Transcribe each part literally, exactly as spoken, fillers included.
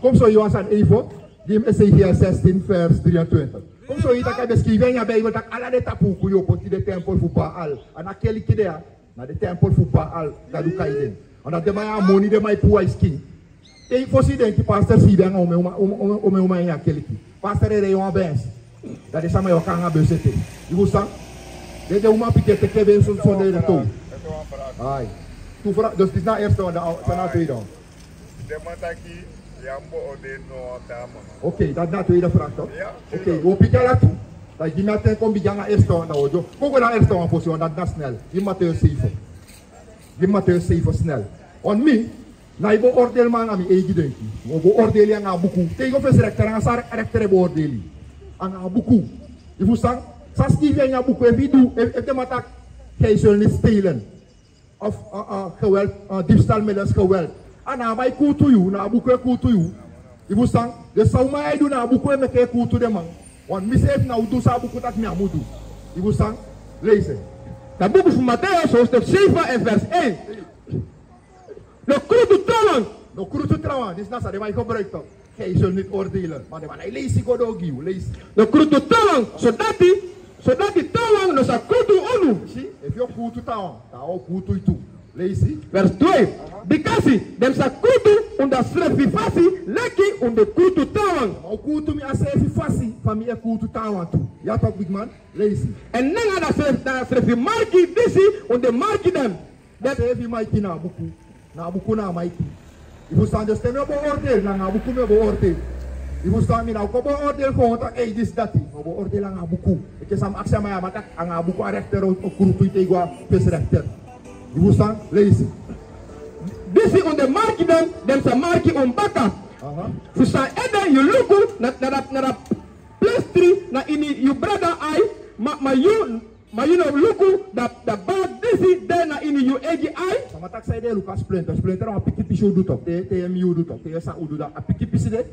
Kon mi sori yu wan sani, Eifo. Gi mi Ezekiel zestien vers drieëntwintig. Kon mi sori yu taki a ben skrifi ini a Bijbel taki ala den tapu uku yu o poti den tempel fu Baal. A no a keliki de ya, na den tempel fu Baal, Gadu kai den. Omdat den man ya, a moni den man e puru a yu skin. Te yu fosi denki pastor si yu de anga omen uma, omen, omen, omen uma ini a keliki. Pastor e rei wan bensi. Dan den sama e waka anga besi ete. Yu fusutan? Den, den umapikin e teki en besi sondee den tow. Ai. Tu fra-, dus disi na a eerste wan, dan a, dan na a tweede wan. Den man taki, yu á mu beoordeel no wan taa man. Oké, dati na a tweede vraag toch? Ya, oké, yu o piki ala tu. Dan gi mi a ten, kon bigin anga a eerste wan, dan wi o go. Kon go na a eerste wan fosi, want dati na snel. Gi mi Mateus zeven. Gi mi Mateus zeven snel. Want mi, na yu beoordeel mi anga mi eigi denki. Mi o beoordeel yu anga a buku. Te yu go fesi rechter, anga san rechter e beoordeel yu? Anga a buku. Yu fusutan? San skrifi ini a buku, efu yu du, efu, efu den man taki, gij zult niet stelen. Of, eh, eh, geweld, eh, diefstal middels geweld. A no a man e kuutu yu, na a buku e kuutu yu. Yu fusutan? Den san a man ya e du, na a buku e meki en kuutu den man. Want mi seefi na o du san a buku taki mi á mu du. Yu fusutan? Leisi. Na buku fu Mateus hoofdstuk zeven en vers één. No krutu trawan. No krutu trawan. Disi na san den man e gebruik toch. Gij zult niet oordelen. Ma den man no e leisi go doo gi yu. Leisi. No krutu trawan, sodati, sodati trawan no sa krutu unu. Si, efu yu o kuutu trawan, trawan o kuutu yu tu. Leisi. Vers twee. Aha. Bikasi den sa krutu unu srefi fasi, leki un de krutu trawan. Ma un o kuutu mi a srefi fasi fa mi e kuutu trawan tu. Ya toch, bigi man? Leisi. Èn nanga a srefi, a srefi marki disi un de marki den. A srefi marki na a buku. Na a buku na a marki. Yu fusutan? Dus te mi o beoordeel, na anga a buku mi o beoordeel. Yu fusutan? Mi ná o kon beoordeel gewoon taki, ei, disi, dati. Mi o beoordeel anga a buku. Enke san mi aksi a man ya, a man taki anga a buku a rechter o, o krutu yu te yu go a fesi rechter. Yu fusutan? Leisi. Disi un de marki den, den sa marki un baka. Aha. Fu san ede yu luku na, na, na, na plestri na ini yu brada ai, ma, ma yu Ma yu no luku da, da bal disi de na ini yu eigi ai? Sama taki, san yu de e luku a splinter? Splinter na wan pikin pisi udu toch. Te, te yu e mi udu toch. Te yu e sa udu, da a pikin pisi de.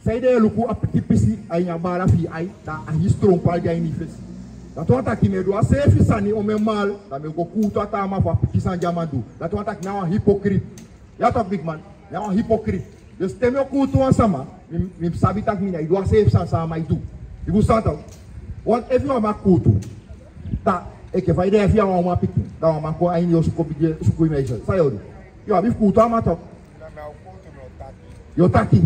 San yu de e luku a pikin pisi a ini a bala fu yu ai, da a hii stronkpali de a ini yu fesi. Dati wani taki mi e du a seefi sani omen maal, da mi e go kuutu a taa man fu a pikin sani di a man du. Dati wani taki mi na wan hypocrite. Ya toch, bigi man? Mi na wan hypocrite. Dus te mi o kuutu wan sama, mi, mi sabi taki mi ná e du a seefi sani san a man e du. Yu fusutan toch? Want efu yu a man kuutu, da enke fa yu de, efu yu a wan umapikin, da wan man kon a ini yu osu kon bigin suku yu meisje, san yu o du? Yu abi fu kuutu a man toch. Yu o taki.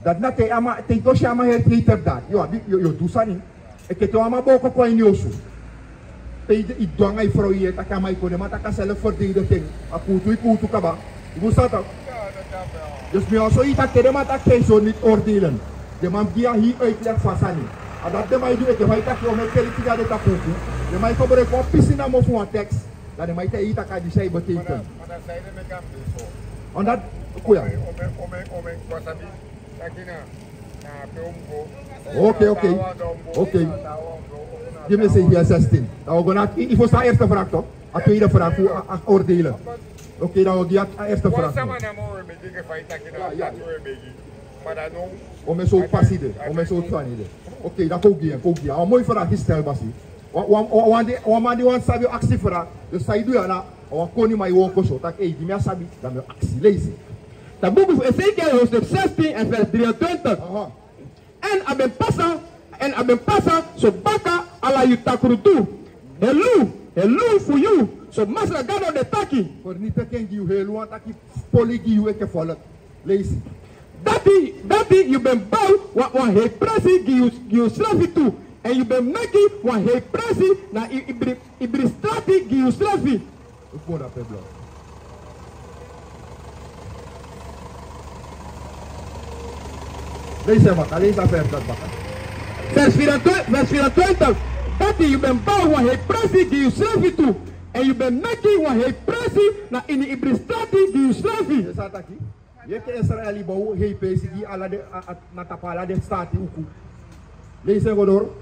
Dati na te a man, te yu o si a man heri, te yu taki dati. Yu abi, yu, yu o du sani. Enke te wan man booko kon a ini yu osu. Te yu, yu du anga yu frow, yu e taki a man e kon, den man taki a selfverdediging. A kuutu yu kuutu kaba. Yu fusutan toch? Dus mi wani sori yu taki te den man taki gij zult niet oordelen, den man gi yu a hii uitleg fu a sani. A dati den man e du, enke fa yu taki omen keliki de a de tapu uku. Den man e gebruik wan pisi namo fu wan tekst. Da den man e taigi yu taki a disi a e betekent. Omdat, kuya. Oké, oké. Gi mi Ezekiel zestien. Dan wi o go na, i, i fusutan a eerste vraag toch? A tweede vraag fu a, a oordelen. Oké, dan wi o gi a, a eerste vraag. Omen sortu pasi de, omen sortu sani de. Oké, dan kon gi en, kon gi en. A moi vraag yu stel, basi. Wan, wan, wan, wan di, wan man di wani sabi, aksi vraag. Dus san yu du ya na wan koniman e wooko so, taki, ei, gi mi a sabi, dan mi o aksi. Leisi. Da buku fu Ezekiel hoofdstuk zestien en vers drieëntwintig. Aha. Èn a ben pasa, èn a ben pasa so baka ala yu takrutu. Helu, helu fu yu, so Masra Gado de taki. Vernietiging gi yu, helu wani taki poli gi yu enke volk. Leisi. Dati, dati yu ben bow wan, wan hei presi gi yu, gi yusrefi tu. Èn yu ben meki wan hei presi na i, ibri, ibri strati gi yusrefi. Leisi en baka, leisi a vers dati baka. Vers vierentwintig, vers vierentwintig. Dati yu ben bow wan hei presi gi yusrefi tu. Èn yu ben meki wan hei presi na ini ibri strati gi yusrefi. Yu e si san a taki? Yu enke Israel, yu bow hei presi gi ala den, a, a, na tapu ala den strati uku. Leisi en go doro.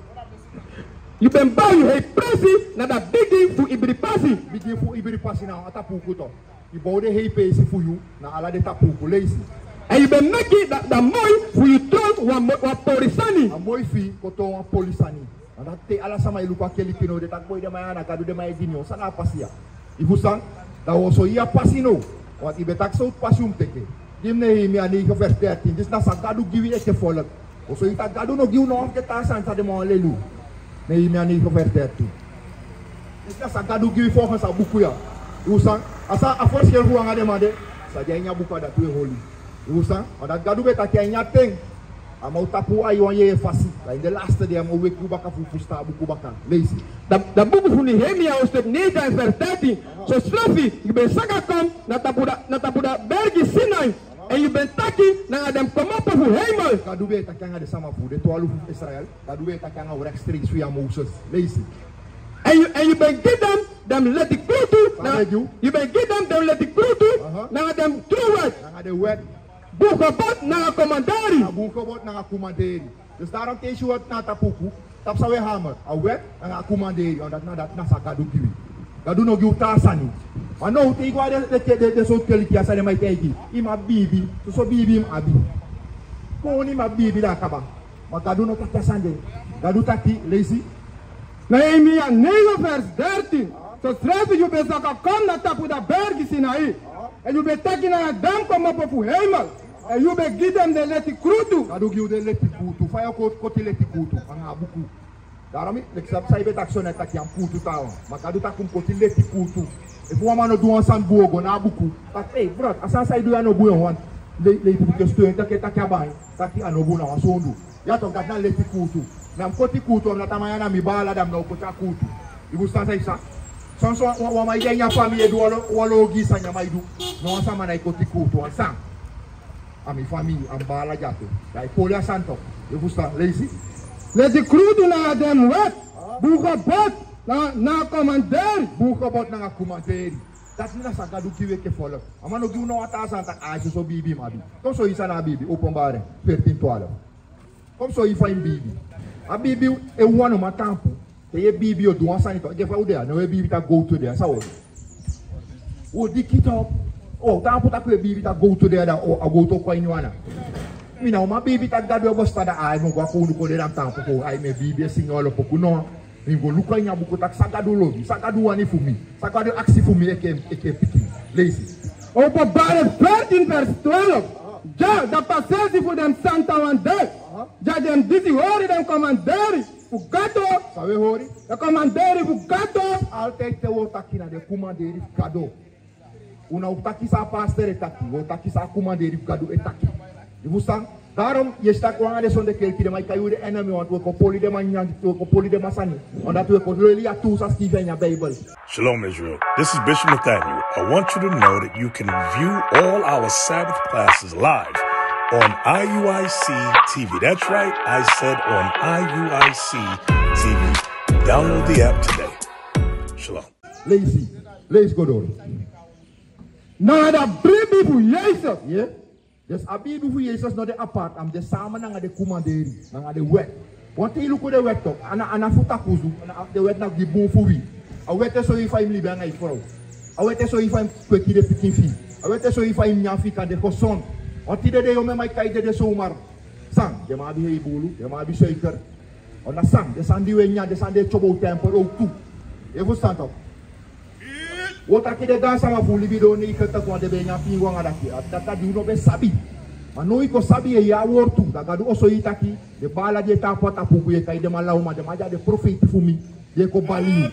Yu ben bow yu hei presi na da bigin fu ibri pasi. Bigin fu ibri pasi na a tapu uku toch. Yu bow den hei presi fu yu na ala den tapu uku. Leisi. Èn yu ben meki da, da moi fu yu tron wan mo-, wan pori sani. A moi fu yu kon tron wan pori sani. A dati te ala sama e luku a keliki now, den taki boi, den man ya na Gadu den man e dini, san na a pasi ya. Yu fusutan? Da wi o sori yu a pasi now. Want yu ben taki sortu pasi un mus teke. Gi mi Nehemia negen vers dertien. Disi na san Gadu gi wi enke folk. Wi o si taki Gadu no gi wi no wan fu den taa sani san den man o leli wi. Nehemia negen vers dertien. Disi na san Gadu gi wi volgens a buku ya. Yu san, a san a verschil fu wi nanga den man de. San de a ini a buku ya dati wi e holi. Yu san, ma dati Gadu ben taki a ini a ten. A man o tapu wan yeye fasi. Dan ini den laatste dei a man o weki wi baka fu fusutan a buku baka. Leisi. Da, da buku fu Nehemia hoofdstuk negen vers dertien. Sosrefi yu ben saka kon na tapu da, na tapu da bergi Sinai. Èn yu ben taki nanga den kmopo fu heimel. Gadu ben e taki nanga den sama fu den twalufu fu Israel. Gadu ben e taki nanga wi rechtstreeks via Moses. Leisi. Èn yu, èn yu ben gi den den leti krutu. San na, ben gi yu? Yu ben gi den den leti krutu. Aha. Nanga den tru wet. Nanga den wet. Bun gebod nanga komanderi. Na bun gebod nanga komanderi. Dus daarom te yu si wet na tapu uku, tapu san wi e hamer, a wet nanga a komanderi, omdat na dati na san Gadu gi wi. Gadu no gi wi taa sani. Ma now te yu go na den, den, den, den sortu keliki ya san den man e taigi, yu mu abi biibi, soso biibi yu mu abi. Kownu yu mu abi biibi, dan a kaba. Ma Gadu no taki a sani de. Gadu taki, leisi. Nehemia negen vers dertien. Sosrefi yu ben saka kon na tapu da bergi Sinai. Èn yu ben taki nanga den kmopo fu heimel. Èn yu ben gi den den leti krutu. Gadu gi wi den leti kuutu. Fa yu o koti leti kuutu? Nanga a buku. Daarom mi, leki san, san yu ben taki so, na taki yu a mu kuutu taawan. Ma Gadu taki un koti leti kuutu. Efu wan man no du wan sani bun, wi o go na a buku. Taki, ei, bro, a sani san yu du ya no bun, yu want. Lei, lei buku ke stuen taki, taki a bai. Taki a no bun, na wan sondu. Ya toch, dati na leti kuutu. Mi á mu koti kuutu, omdat a man ya na mi baala, dan mi ná o koti a kuutu. Yu fusutan san yu sa? Son, son, wan, wan man e de a ini a famii e du wan lo, wan lo ogii sani a man e du. No, wan sama ná e koti kuutu, wan san. A mi famii, a mi baala dyape. Dan a e poli a sani toch. Yu fusutan, leisi. Leti krutu nanga den wet. Bun gebod nanga, nanga komanderi. Bun gebod nanga komanderi. Dati na san Gadu gi wi enke folk. A man no gi wi no wan taa sani taki, ai, soso biibi yu mu abi. Kon mi soi yu san na a biibi, Openbaring veertien twaalf. Kon mi soi yu fa yu mu biibi. A biibi e wan no man tampu. Te yu e biibi yu o du wan sani toch. Enke fa u de ya, now yu e biibi taki gowtu de ya, san wi o du? Wi o diki toch. O, tampu taki wi e biibi taki gowtu de ya, dan o, a gowtu o kon a ini wi ana. Mi ná o man biibi taki Gadu e bestaan, dan ai, mi o go a kownu kondee, dan mi tampu kon, ai, mi e biibi e singi wan lo poku, no. Mi mu go luku a ini a buku taki san Gadu lobi, san Gadu wani fu mi, san Gadu e aksi fu mi enke, enke pikin. Leisi. Openbaring veertien vers twaalf. Dya, da pasensi fu den santawan de. Dya den disi hori den komanderi fu gado. San wi e hori? Den komanderi fu gado. Altijd te wi o taki na den komanderi fu gado. Un ná o taki san a pastor e taki, wi o taki san a komanderi fu Gado e taki. Yu fusutan? Daarom yu e si taki wan nanga den sonde keliki den man e kai wi den enemy, want wi e kon poli den man nyanyan, wi e kon poli den man sani. Omdat wi e kon leli a tu san skrifi a ini a Bijbel. Shalom, Israel. This is Bishop Nathaniel. I want you to know that you can view all our Sabbath classes live on I U I C T V. That's right, I said on I U I C T V. Download the app today. Shalom. Leisi, leisi go doro. Nanga da biibi fu Yesus. Ye? Dus a biibi fu Yesus no de apart, a mu de sama nanga den komanderi, nanga den wet. Want te yu luku den wet toch, a ná, a ná fu takusu, a ná, den wet na gi bun fu wi. A wet e soi yu fa yu mu libi nanga yu frow. A wet e soi yu fa yu mu kweki den pikin fi yu. A wet e soi yu fa yu mu nyan fi yu kan de gezond. Want tide dei omen man e kai dede zomaar. San, den man abi hei buulu, den man abi suiker. Understand? Den sani di wi e nyan, den sani di e tyobo wi temper ook tu. Yu fusutan toch? Wi o taki den gaansama fu wi libi doo negentig wan, den ben e nyan pingo anga dati. A dati di wi no ben sabi. Ma now yu kon sabi, yu e yee a wortu. Da Gadu o soi yu taki den baala di e tan a tapu, yu e kai den man lawman, den man dya de profeiti fu mi. Di e kon bali yu.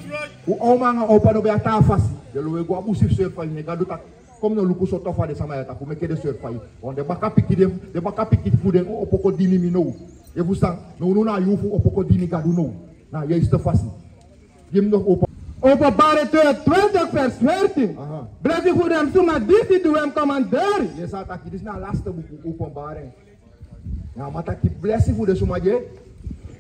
Un oma anga opa no ben a taa fasi. Den lowe go a busi fu seri fa yu, ne Gadu taki. Kon mi no luku sortu fa den sama ya tapu meke den seri fa yu. Want den baka pikin den, den baka pikin fu den o opo kon dini mi now. Yu fusutan? Now, now na a yuu fu opo kon dini Gadu now. Na a juiste fasi. Gi mi nog opo. Openbaring tweeëntwintig vers veertien. Aha. Blesi fu den suma disi du en komanderi. Yes, a taki disi na a laatste buku, Openbaring. Na a man taki blesi fu den suma di e.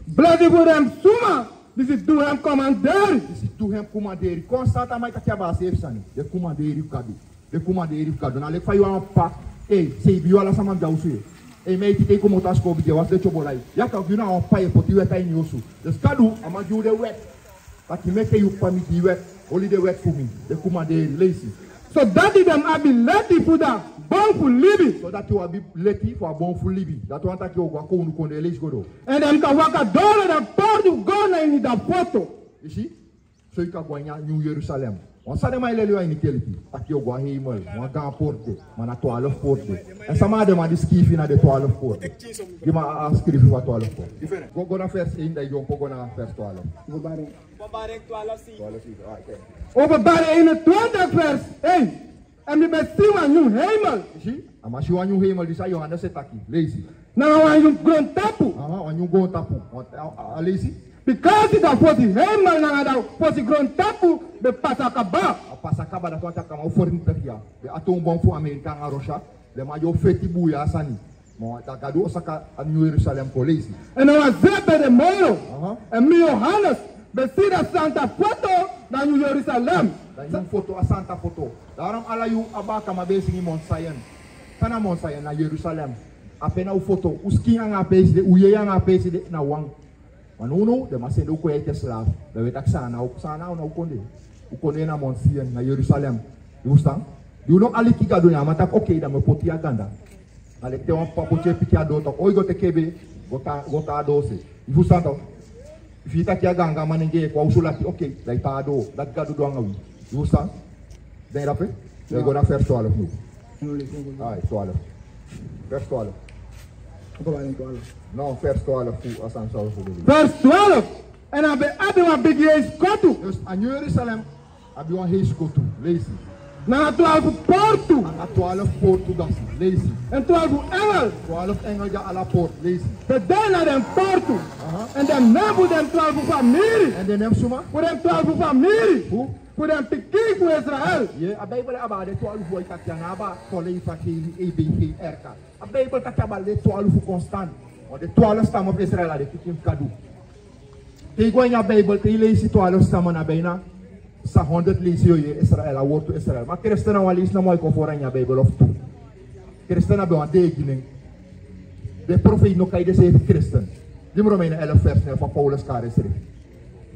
Blesi fu den suma disi du en komanderi. Disi du en komanderi. Constant a man e taki a basi fu sani. Den komanderi fu Gadu. Den komanderi fu Gadu. Na leki fa yu a wan p'pa. Ei, seibi yuu ala sama mu de a osu. Ei, mi e kiti yu komoto a sikoo bigi, yu e wasi den tyobo lai. Ya kan gi yu na wan p'pa, yu e poti wet a ini yu osu. Dus Gadu, a man gi yu den wet. Taki meke yu p'pa, mi gi yu wet. Holi den wet fu mi. Den komanderi, leisi. Sodati den abi leti fu a bon fu libi. Sodati wi abi leti fu a bon fu libi. Dati wani taki yu o go a kownu kondee, leisi go doo. Èn den kan waka doro den portu go na ini a foto. Yu si? So yu kan go a ini a New Jerusalem. Wan sani den man e leli yu a ini keliki, taki yu o go na heimel, wan gaan portu de, ma na twaalf portu de. Èn sama na den man di skrifi na den twaalf portu de? Gi mi a, a skrifi fu a twaalf portu. Go, go na vers één, dan yu dyompo go na vers twaalf. Openbaring twaalf zeven. Openbaring eenentwintig vers één. Èn mi ben si wan nyun heimel. Yu si, a man si wan nyun heimel, disi a Yohanes e taki. Leisi. Nanga wan nyun grontapu. Aha, wan nyun grontapu. Wan, a, a, a leisi. Bikasi da fosi heimel nanga da fosi grontapu ben pasa kaba. A pasa kaba, dati wani taki a man o fernietig ya. Den atombom fu Amerika nanga Russia, den man o feti buya a sani. Ma da Gadu o saka a Nyun Yerusalem kon. Leisi. Èn na wan zebi de moro. Aha. Èn mi Yohanes ben si da santa foto na Nyun Yerusalem. Da nyun foto, a santa foto. Daarom ala yu a baakaman ben e singi Mont Sion. San na Mont Sion? Na Yerusalem. A pe na un foto, un skin anga a peesi de, un yeye anga a peesi de na wan. Ma nownow den man sende un kon ya ete slaaf. Dan wi e taki san na un, san na un, na un kondee. Un kondee na Mont Sion, na Yerusalem. Yu frustan? Di un no aliki Gadu, ne a man taki: "Okei, dan mi o poti yu a ganda." A leki te wan p'pa poti en pikin a doo, taki: "O, yu go teki en bee, go tan, go tan a doose." Yu frustan toch? Efu yu taki yu a gaangaan manengee, yu kon a osu lati, okei, dan yu tan a doo. Dati Gadu du anga wi. Yu frustan? Dan yu dape? Dan yu go na vers twaalf now. Ai, twaalf. Vers twaalf. No, vers twaalf fu a San Salvador. Vers twaalf. Èn a ben abi wan bigi hei skotu. Dus a Nyun Yerusalem abi wan hei skotu. Leisi. Nanga twaalf portu. Nanga twaalf portu dati. Leisi. Èn twaalf engel. Twaalf engel dya ala portu. Leisi. Ben de na den portu. Aha. Èn den nen fu den twaalf famiri. Èn den nen fu suma? Fu den twaalf famiri. Fu? Fu den pikin fu Israel. Ye, a Bijbel abi den twaalf boi taki a no abi a Kool Evangelie, E B G, R K. A Bijbel taki a abi den twaalf konstan. Want den twaalf stam fu Israel a den pikin fu Gadu. Te yu go ini a Bijbel, te yu leisi twaalf stam, na bijna san honderd leisi yu o yere Israel, a wortu Israel. Ma Christen, na wan leisi namo a e kon foro ini a Bijbel of tu. Christen na ben wan dei gi nen. Den profeiti no kai denseefi Christen. Di mi Romeinen elf vers negen, fa Paulus kari ensrefi.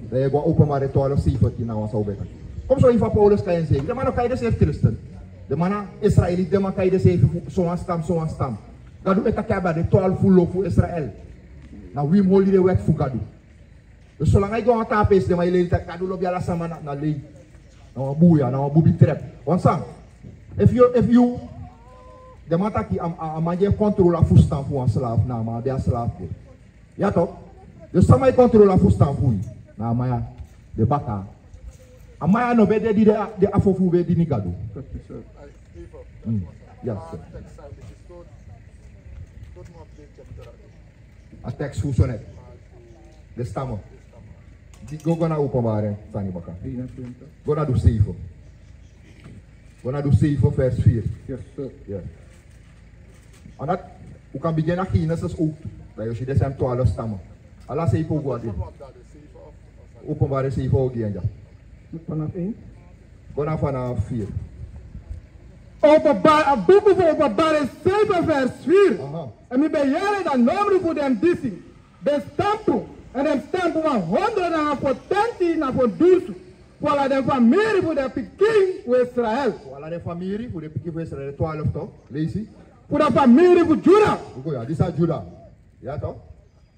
Dan yu e go na Openbaring twaalf zeventien, na wan san un ben e taki. Kon sori fa Paulus kai ensrefi. Den man no kai denseefi Christen. Den man na Israeliti, den man kai denseefi fu sowan stam, sowan stam. Gadu e taki a abi den twaalf lo fu Israel. Na wi mus hori den wet fu Gadu. Dus solanga yu go na wan taa peesi, den man e lei taki Gadu lobi ala sama, na, na lei. Na wan buya, na wan bubi trep. Wan sani. Efu yu, efu yu, den man taki a, a, a man di e kontrol a fustan fu wan slaaf, na a man abi a slaaf de. Ya toch? Dus sama e kontrol a fustan fu yu, na a man ya, den baka. A man ya no ben de di den, den afo fu un ben e dini Gadu. Mm. Yes, sir. A tekst fu so net. Den stam. Di go, go na Openbaring sani baka. Go na du zeven. Go na du zeven vers vier. Yes, sir. Yes. Omdat un kan bigin na Genesis ook. Dan yu o si den same twaalf stam. Ala zeven o go a den. Openbaring zeven o gi en dya. Vanaf één? Go na vanaf vier. Openbar-, a buku fu Openbaring zeven vers vier. Aha. Èn mi ben yere dan nombru fu den disi ben stampu, èn den stampu wan hondro nanga fotenti na fondusu, fu ala den famiri fu den pikin fu Israel. Fu ala den famiri fu den pikin fu Israel, twaalf toch? Leisi. Fu den famiri fu Juda. Go ya, disi a Juda. Ya toch?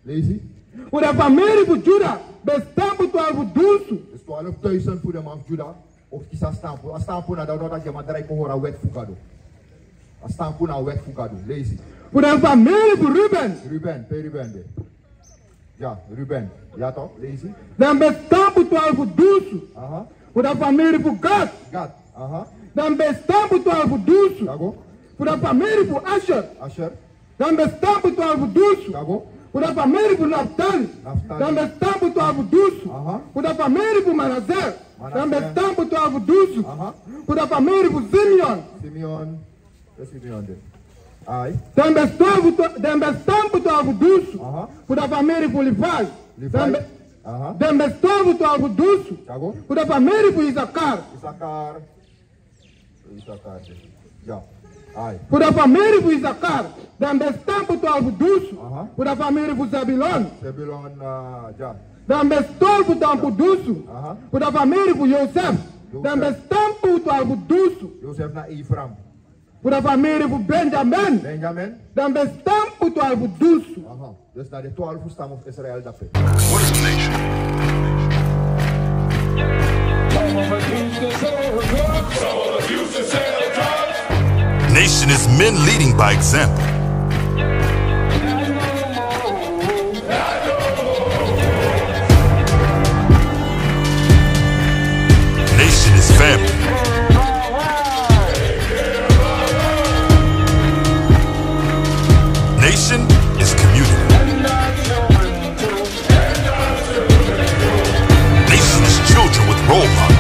Leisi. Fu den famiri fu Juda ben stampu twaalf dunsu. Dus twaalf duizend fu den man fu Juda o kisi a stampu. A stampu na dati, dati a man drai kon hori a wet fu Gadu. A stampu na a wet fu Gadu. Leisi. Fu den famiri fu Ruben. Ruben, pe Ruben de? Ya, Ruben. Ya toch? Leisi. Den ben stampu twaalf dunsu. Aha. Fu den famiri fu Gad. Gad. Aha. Den ben stampu twaalf dunsu. Dago. Fu den famiri fu Asher. Asher. Den ben stampu twaalf dunsu. Dago. Fu den famiri fu Naftali. Naftali. Den ben stampu twaalf dunsu. Aha. Fu den famiri fu Manase. Manase. Den ben stampu twaalf dunsu. Aha. Fu den famiri fu Simeon. Simeon. Pe Simeon de? Ai. Den ben stampu twa-, den ben stampu twaalf dunsu. Aha. Fu den famiri fu Levi. Levi. Den ben, aha, den ben stampu twaalf dunsu. Dago. Fu den famiri fu Isakar. Isakar. Isakar de. Ya. Ai. Fu den famiri fu Isakar, den ben stampu twaalf dunsu. Aha. Fu den famiri fu Zebulon. Zebulon, ah, ya. Den ben stampu twaalf dunsu. Aha. Fu den famiri fu Yosef. Yosef. Den ben stampu twaalf dunsu. Yosef na Efraim. Fu den famiri fu Benjamin. Benjamin. Den ben stampu twaalf dunsu. Aha. Dus na den twaalf stam fu Israel dape. What is a nation? Nation is men leading by example. Nation is family. Nation is community. Nation is children with role models.